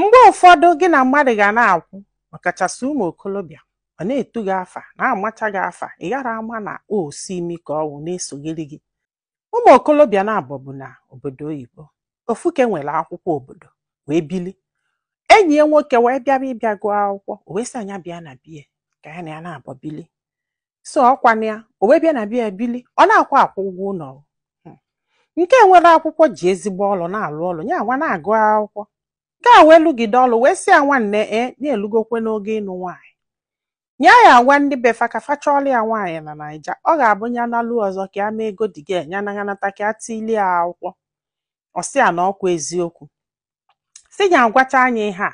Mgbe ụfọdụ, gị na mmadụ ga na-akwụ, ọkachasị ụmụ okolobịa, ọ na-etu gị afa, na-amacha gị afa, ị ghara ama na o si imi ka ọwụ na-esogiri gị. Ụmụ okolobịa na-abọ bụ na obodo oyibo, ofuke nwere akwụkwọ obodo wee bili. Enyi ya nwoke wee bịaba ịbịa gụọ akwụkwọ, o wee sị anya bịa na bie ka ya na ya na-abọ bili. So ọkwana ya, o wee bịa na bie bili, ọ na-akwa akwụ ụgwọ ụlọ. Nke nwere akwụkwọ ji ezigbo ọrụ na-alụ ọrụ ya, nwa na-agụ akwụkwọ gaa wee lụgide ọrụ, wee sị ya, nwanne, e na-elugokwe n'oge ịnụ nwaanyị. Nya ya agwa ndị befa ka fa chọọrọ ya nwaanyị na Naija. Ọ ga-abụ ya nalụ ọzọ ka ya mee ego diga ya naghanata ka ya tilie ya akwụkwọ. Ọ sị ya na ọkwa eziokwu, si ya agwacha anya ihe a.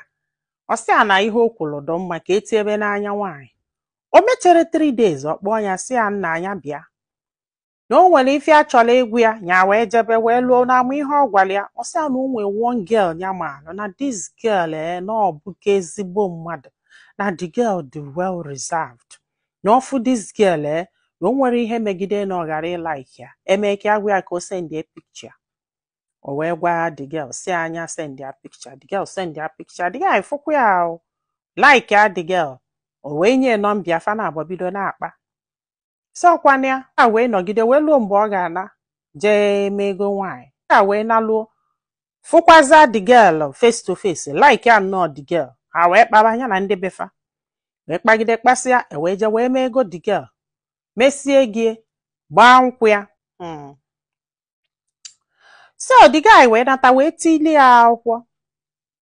Ọ sị ya na ihe o kwuru dị mma ka etiebe n'anya nwaanyị. O mechere 3 days, ọ kpọọ ya, sị ya nna anya bịa, na o nwere ife a chọrọ ịgwụ ya. Nya wee jebe, wee lụọ n'ama ihe ọ gwara ya. Ọ sị ya na o nwee one girl ya ma na this girl, ee, na ọ bụka ezigbo mmadụ, na the girl dị well reserved, na ọfụ this girl, ee, na o nwere ihe megide na ọ ghara ịlike ya. Eme ka agwa ya ka o send ya picture. O wee gwa the girl, si anya send ya picture. The girl send ya picture, the guy fụkwa ya o like ya the girl. O wee nye nọmba ya, fa na abụọ bido na-akpa. Sọkwana ya a wee nọgide wee luo mgbe ọ ga-ana jee mee ego nwaanyị. A wee naluo, fụkwaza the girl face to face, like ya nnọọ the girl. Ha wee kpaba anya na ndị befa, wee kpagide kpasịa, e wee jee wee mee ego the girl, mesie gị gbaa nkwụ ya. So the guy wee nata, wee tilie ya akwụkwọ,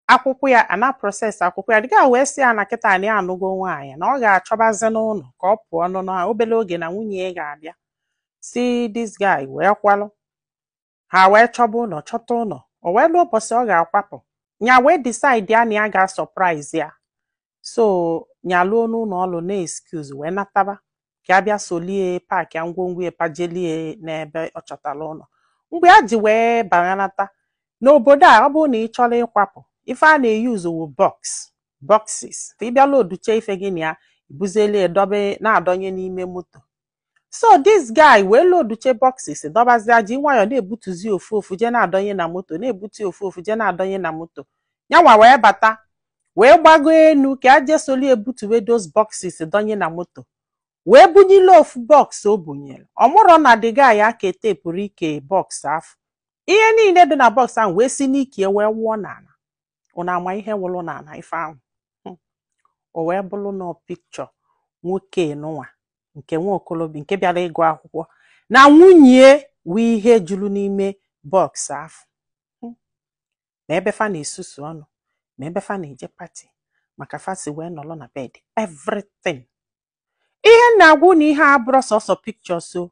akwụkwọ ya ana process akwụkwọ ya. The guy wee sị ya na kịta na ya anụgo nwaanyị, na ọ ga-achọbazi n'ụlọ ka ọ pụọ nụ na obere oge na nwunye ya ga-abịa. Si this guy wee kwalụ, ha wee chọba ụlọ, chọta ụlọ. O wee lụọ ụbọchị ọ ga-akwapụ, nya wee decide ya na ya ga-surprise ya. So nya luo n'ụlọ ọrụ na excuse, wee nataba ka a bịa solie pack ya ngwongwo ya, pajelie n'ebe ọ chọtara ụlọ. Mgbe a ji wee bananata n'obodo a, ọ bụrụ na ị chọrọ ịkwapụ, ife a na-eyuzu wụ box, boxes. Ịbịa loduche ife gị na ya, ibuzelie dobe na-adọnye n'ime moto. So this guy wee loduche boxes, dọbazie, ji nwayọọ na-ebutuzi ofu ofu jee na-adọnye na moto, na-ebutu ofu ofu jee na-adọnye na moto. Yanwa wee bata, wee gbago enu ka a jee soli ebutuwe those boxes dọnye na moto, wee bunyile ofu box. O bunyere, ọ mụrọ na the guy aka etepụrụ ike box afọ. Ihe niile dị na box ahụ wee si n'ike wee wụọ n'ala. Ụnụ ama ihe wụrụ n'ala ife ahụ? O wee bụrụ na picture nwoke nụnwa nke nwa okolobịa nke bịara ịgụ akwụkwọ na nwunye wee ihe juru n'ime box ahụ. Ma ebe fa na-esusu ọnụ, ma ebe fa na-eje party, maka fa si wee nọrọ na bed, everything. Ihe m na-agwa na ihe a abụrụ sọsọ pictures o,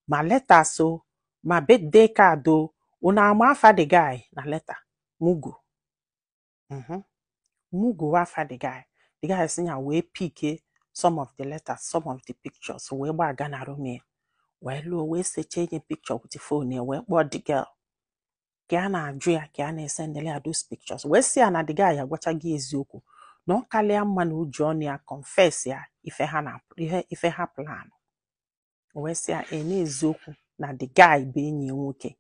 ma letters o, ma birthday card o. Unu ama afa the guy na letter? Mugu. Mugu afa the guy. The guy sị ya wee pick some of the letters, some of the pictures, wee gbaga na room ya, wee lụọ, wee sechee nye picture with phone ya, wee kpọọ the girl ka a na-ajụ ya, ka a na-esendele ya those pictures, wee sị ya na the guy agwachaghị eziokwu, na ọ kalịa mma na uji ọnụ ya confess ya ife ha na ihe ife ha plan. O wee sị ya e n'eziokwu na the guy bụ enyi ya nwoke,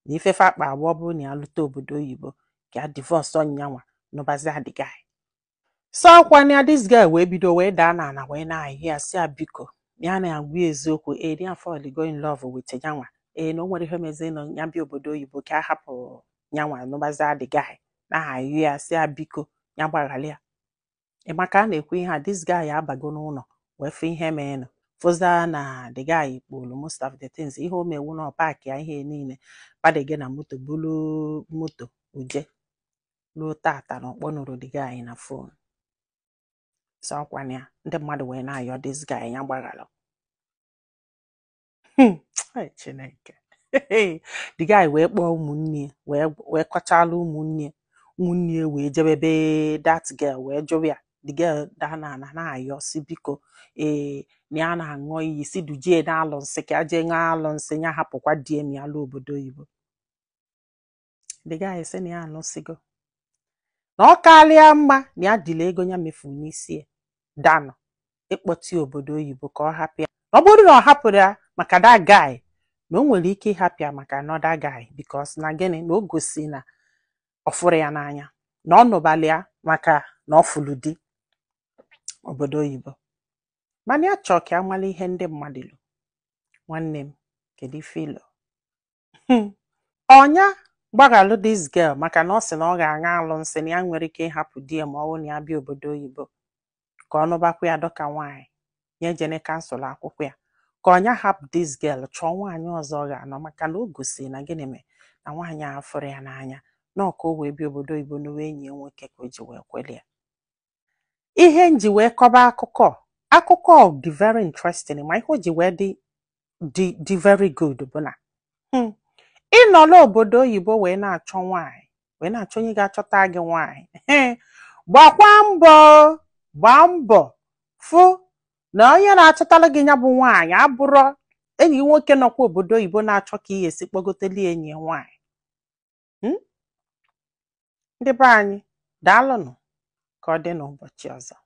na ifefe akpa abụọ bụrụ na ya lute obodo oyibo ka ya divorce ọnyanwa nụbazia the guy. So ọkwana ya, this girl wee bido wee daa n'ala, wee na-ahịa ya, sị ya biko, ya na-agwa ya eziokwu, ee, ya fall go in love with nyanwa, ee, na o nwere ihe mezi nọ ya bịa obodo oyibo ka a hapụ nyanwa nụbazia the guy. Na-ahịa ya, sị ya biko, ya gbaghara ya. Ị maka a na-ekwu ihe a, this guy abago n'ụlọ wee fụ ihe meenụ, fụza na the guy kpolu most of the things. Ihe o mewu na ọ pack ya ihe niile padege na moto, bulu moto uje ruo tata na ọkpọ nụrụ the guy na phone. So ọkwana ya, ndị mmadụ wee na-ayọ this guy ya gbaghara. Ai, Chineke! The guy wee kpọọ ụmụnne ya, wee kọchala ụmụnne ya. Ụmụnne ya wee jebe be that girl, wee jụrụ ya. The girl daa na ana na-ayọ, si biko, ee, na ya na-aṅụ iyi, si dujie na alụ nsị ka ya jee ṅụọ alụ nsị, ya hapụkwa di ya ma ya lụọ obodo oyibo. The guy sị na ya anụsigo, na ọ karịa mma na ya dịla ego ya mefuru n'isi ya danụ ịkpọti obodo oyibo ka ọ hapụ ya. Ọ bụrụ na ọ hapụrụ ya maka that guy, na o nwere ike ịhapụ ya maka another guy, because na gịnị na o gosi na ọ fụrụ ya n'anya. Na ọ nụbalị ya maka na ọ fụlụ di obodo oyibo, mana ya chọọ ka ya mara ihe ndị mmadụ lụ. Nwanne m, kedu ife ilo ọnya gbaghalụ this girl maka na ọ sị na ọ ga-aṅa alụ nsị na ya nwere ike ịhapụ di ya ma ọ bụrụ na ya bịa obodo oyibo ka ọ nụbakwa ya dọka nwaanyị ya ejene cancel akwụkwọ ya, ka ọnya hapụ this girl chọọ nwaanyị ọzọ ọ ga-anọ, maka na o gosiri na gịnị mee na nwaanyị a fụrụ ya n'anya na ọ ka o wee bịa obodo oyibo n'uwe enyi ya nwoke ka o ji wee kweli ya. Ihe m ji wee kọba akụkọ akụkọ dị very interesting, ma ihe o ji wee dị very good bụ na ịnọrọ obodo oyibo wee na-achọ nwaanyị, wee na-achọ onye ga-achọta gị nwaanyị, gbakwa mbọ, gbaa mbọ fụ na onye na-achọtara gị ya bụ nwaanyị abụrọ enyi gị nwoke nọkwa obodo oyibo na-achọ ka ị ga-esi kpọgoteli enyi ya nwaanyị. Ndị be anyị, daalụnụ. Ka ọ dị n'ụbọchị ọzọ.